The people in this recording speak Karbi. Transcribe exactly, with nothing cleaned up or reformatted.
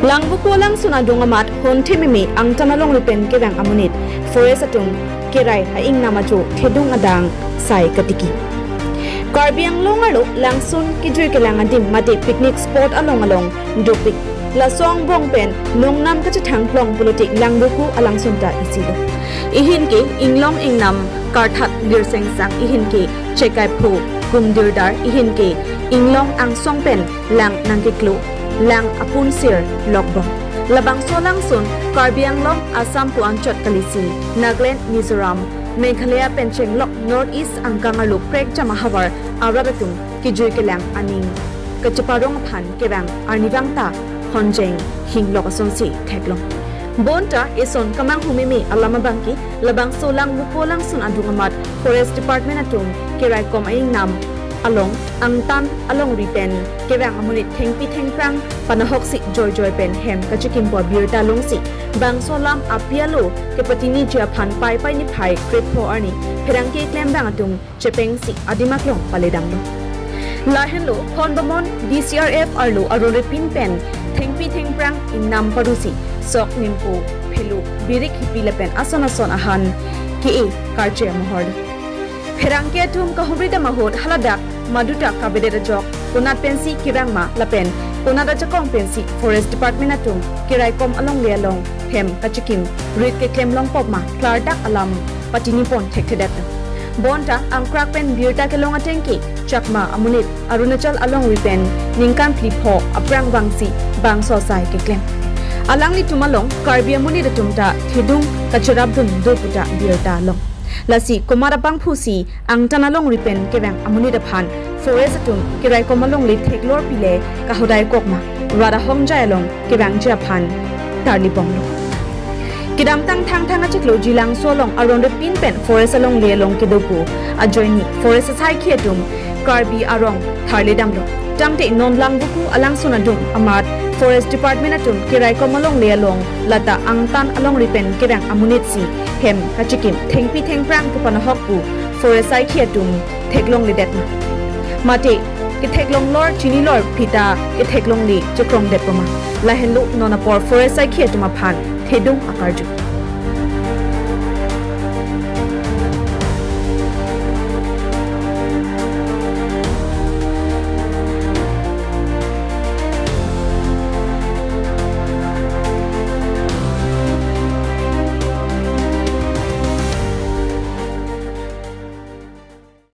Langvoku alangsun adung amat honthememe angtan alongri pen kevang amonit forest atum kerai a-ingnam ajo thedung adang sai katiki. Karbi Anglong arlo langsun kejui kelang adim mate picnic spot along along dopik. Laso angbong pen nongnam kachethang plong politik Langvoku alangsun ta isilo. Ihin ke inglong ingnam karthat lirsengsang, ihin ke chekai pho kumdirdar, ihin ke inglong angsong pen lang nangkeklo, lang apunsir lokbom. Labangso alangsun Karbi Anglong, Assam pu anchot kalisi, Nagaland, Mizoram, Meghalaya pen chenglok North East angkang arlo prekjam ahavar arat atum kejui kelang aning kacheparong aphan kevang arnivang ta honjeng hinglok asonsi theklong. Bonta eson kamanghu meme alam abangke labangso Langvoku alangsun adung amat Forest Department atum keraikom a-ingnam along angtan alongri pen kevang amonit thengpi thengphrang panahoksi joijoi pen hem kachekimpo abirta longsi bangso alam api alo kepatiniji aphan Paipai niphai krepho arni pherangke klembang atum chepengsi adim aklong paledamlo. Lahenlo Khon Bamon D C R F arlo aron ripin pen thengpi thengphrang ingnam parusi sok, nimpu, phelu, birik, hipi lapen ason ason ahan ke-e karche amohor. Pherangke atum kahumri dam ahut haladak maduta kavedet ajok konat pensi kevang ma lapen konat ajakong pensi Forest Department atum keraikom alongle along hem kachekim rit keklem longpop ma klardak alam patinipon thekthedet. Bonta angkrak pen birta kelong atengke Chakma amonit Arunachal alongri pen ningkan phli pho aphrang vangsi bangso asai keklem. Alanglitum along Karbi amonit atum ta thedung kacherapdun do puta birta long. Lasi komat abangphusi angtan alongri pen kevang amonit aphan forest atum keraikom alongle theklor pile kahodai kok ma, rat ahongjai along kevangji aphan tarlibomlo. Kedamtang Thangthang achiklo Jilangso along aron ripin pen forest alongle along kedo pu ajoine forest asaikhi atum Karbi arong tharledamlo. Tangte non Langvoku alangsun adung amat Forest Department atum keraikom alongle along lata angtan alongri pen kevang amonit si hem kachekim thengpi thengphrang kepanahok pu forest asaikhi atum theklongledet ma, mate ketheklonglor chinilor phita ketheklongle chekrongdetpo ma, lahenlo non apor forest asaikhi atum aphan thedung akarju.